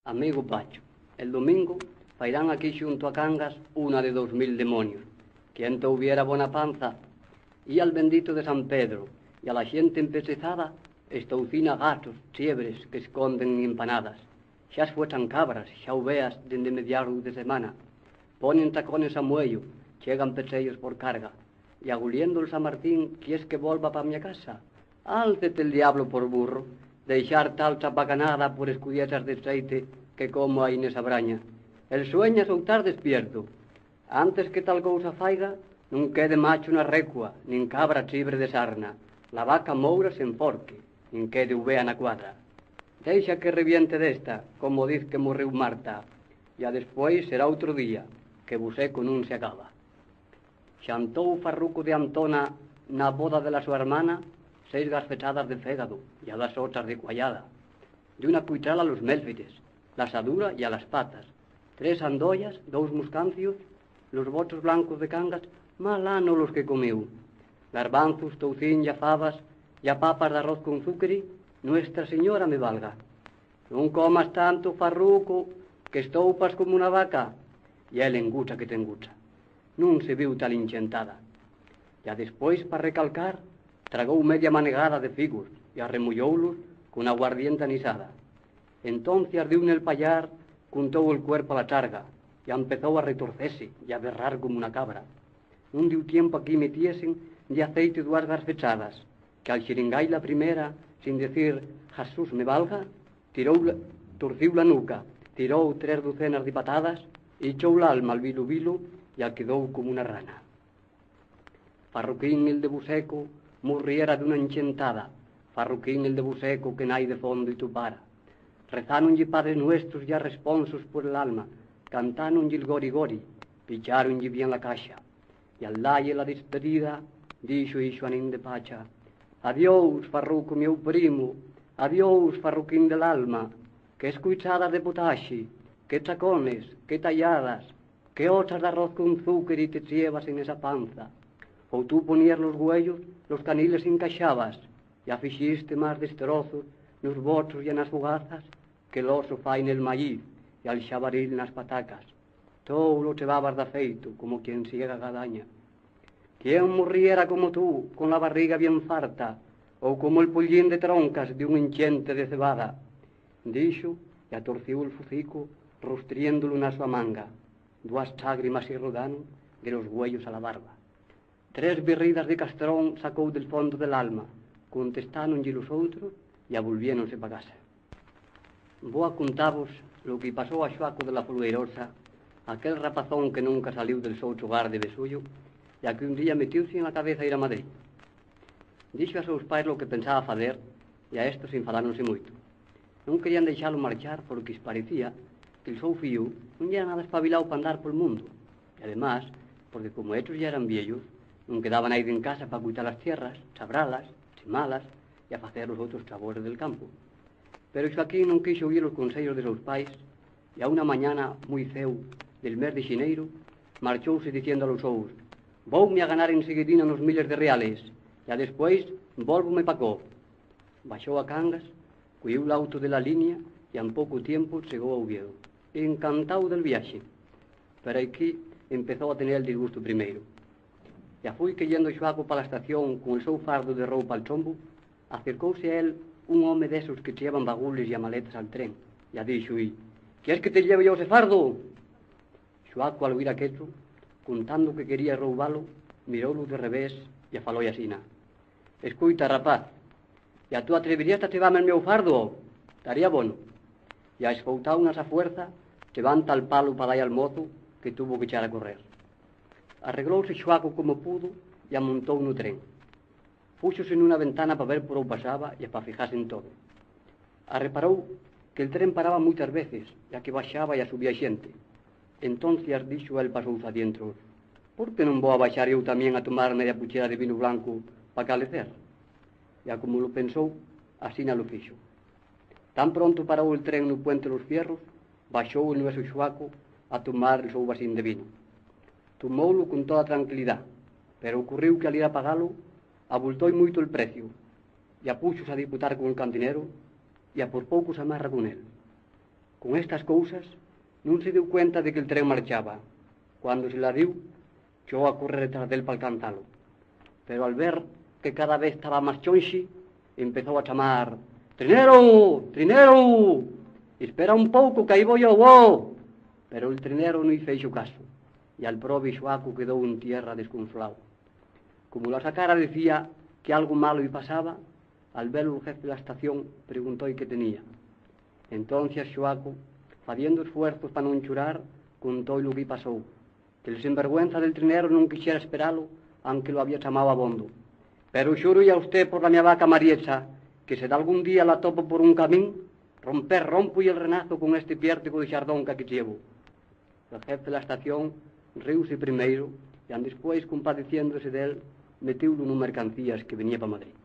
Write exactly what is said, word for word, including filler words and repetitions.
Amigu Pachu, el domingu fairán aquí xunto a Cangas una de dos mil demonios. Quien tuviera bona panza, y al bendito de San Pedro y a la xente empechezada, estoucina gatos, chiebres que esconden empanadas. Xa esfuetan cabras, xa uveas dende mediados de semana. Ponen tacones a muello, chegan pecheyos por carga. Y aguliendo el San Martín, quies que volva pa mia casa? Álcete el diablo por burro, dexar tal chapacanada por escudietas de aceite que como hai nesa braña. El sueña soltar despierto. Antes que tal cousa faiga, nun quede macho na recua, nin cabra chibre de sarna, la vaca moura s'enforque, nin quede uvea na cuadra. Deixa que reviente d'esta, como diz que morriu Marta, ya después será outro día, que Buseco nun se acaba. Xantou Farruco de Antona na boda de la so hermana seis garfechadas de fégado y a das otras de cuayada. D'una cuitrala los mélfetes, la asadura y a las patas, tres andoyas, dous muscancios, los bochos blancos de Cangas, mal ano los que comiu. Garbanzos, toucín y a fabas, y a papas d'arroz con zúqueri, Nuestra Señora me valga. Nun comas tanto, Farruco, que estoupas como una vaca. Y él engucha que t'engucha. Nun se viu tal inchentada. Ya después, pa recalcar, tragou media manegada de figos y arremoyoulos con aguardiente anisada. Entonces ardiu nel payar, cuntou el cuerpo a la charga, ya empezou a retorcese y a berrar como una cabra. Nun diu tiempo a que metiesen de aceite duas garfechadas, que al xiringai la primera, sin decir "Jasús me valga", tirou la, torciu la nuca, tirou tres docenas de patadas, echou l'alma al vilu-vilu y quedou como una rana. Farruquín el de Buseco murriera d'una enchentada, Farruquín el de Buseco que nai de fondo y tupara. Rezánonlle Padres Nuestros ya responsos por el alma, cantánonlle el gori-gori, picháronlle bien la caxa. Y al dalle la despedida, dixo-y Xuanín de Pacha: "Adiós, Farruco, miou primo, adiós, Farruquín del alma, qué escuichadas de potaxe, qué chacones, qué talladas, qué ochas d'arroz con zúqueri te chievas en esa panza. Ou tú poníes los güeyos, los caniles encaxabas, ya fixiste más destrozos nos bochos y nas fogazas que l'oso fai nel mayíz y al xabaril nas patacas. Tou lo chevabas dafeito, como quien siega gadaña. ¿Quién morriera como tú, con la barriga bien farta, ou como el pollín de troncas d'un enchente de cebada?", dixo, y atorciu el fucico, rostriéndolo na súa manga. Duas chágrimas-y rodaron de los güeyos a la barba. Tres birridas de castrón sacou del fondo del alma, contestánonlle los outros y avulviéronse pa casa. Vou a contavos lo que pasó a Xuaco de la Folgueirosa, aquel rapazón que nunca saliu del so chugar de Besuyo, ya que un día metióse en la cabeza ir a Madrid. Dixo a sos pais lo que pensaba facer, y a estos enfadáronse moito. Nun querían dexalo marchar porque-s parecía que'l sou fíu nun yera nada espabiláu p'andar pol mundu, y además, porque como estos ya eran vieyos, nun quedaba naide en casa pa cuitar las tierras, chabralas, chimalas y a facer los otros trabores del campu. Pero Xuaquín nun quixo oír los conseyos de sos pais, y a una mañana mui ceu del mes de xineiru marchóuse diciendo a los sous: "Voume a ganar enseguidina unos miles de reales, y a después vólvome p'acó". Baxó a Cangas, cuyíu l'auto de la línea y en poco tiempo chegó a Oviedo, encantáu del viaxe. Pero equí empezó a tener el disgustu primeiru. Ya foi que yendo Xuaco pa la estación con el sou fardu de roupa al chombu, acercouse a él un home d'esos que chevan bagules y amaletas al tren, ya dixo-y: "¿Quies que te lleve yo ese fardu?". Xuaco, al oír aquello, contando que quería roubalo, mirólu de revés y afaló-y asina: "Escuita, rapaz, ¿ya tú atreviríaste a chevame el meu fardu? Taría bono". Y a esfoutáu na sa fuerza, chevanta'l palu pa da-y al mozu, que tuvo que echar a correr. Arreglouse Xuaco como pudo y amontóu no tren. Púxose nuna ventana pa ver por ón pasaba y pa fijase en todo. Arreparó que'l tren paraba muitas veces, ya que baxaba y asubía xente. Entonces dixo él pa sous adientros: "¿Por qué nun vou a baxar eu tamién a tomar media puchera de vinu blancu pa calecer?". Ya como lo pensó, asina lo fixo. Tan pronto paró el tren no Puente los Fierros, baxó el nuesu Xuaco a tomar el sou vasín de vinu. Tomóulo con toda tranquilidá, pero ocurriu que al ir a pagalo, abultói moito el preciu, ya púxose a disputar con el cantinero, ya por pouco s'amarra con él. Con estas cousas, nun se diu cuenta de que'l tren marchaba. Cuando se la diu, echó a correr detrás d'él p'alcanzalo. Pero al ver que cada vez taba más chonxi, empezó a chamar: "Trinero! Trinero! Espera un pouco, qu'ahí voi yo, vo!" Pero el trinero nun-y fexo caso, y al probe Xuaco quedó en tierra desconsolao. Como la so cara decía que algo malo-y pasaba, al velo el jefe de la estación, preguntó-y qué tenía. Entonces Xuaco, faciendo esfuerzos pa nun churar, contó-y lo que-y pasó, que el sinvergüenza del trinero nun quixera esperalo, anque lo había chamao abondo. "Pero xúro-y a usté por la mia vaca Mariesa que si dalgún día la topo por un camín, romper, rompo-y el renazo con esti piértigu de xardón qu'aquí llevo." El jefe de la estación ríuse primero y andespués, compadeciéndose d'él, metíulo nun mercancías que venía pa Madrid.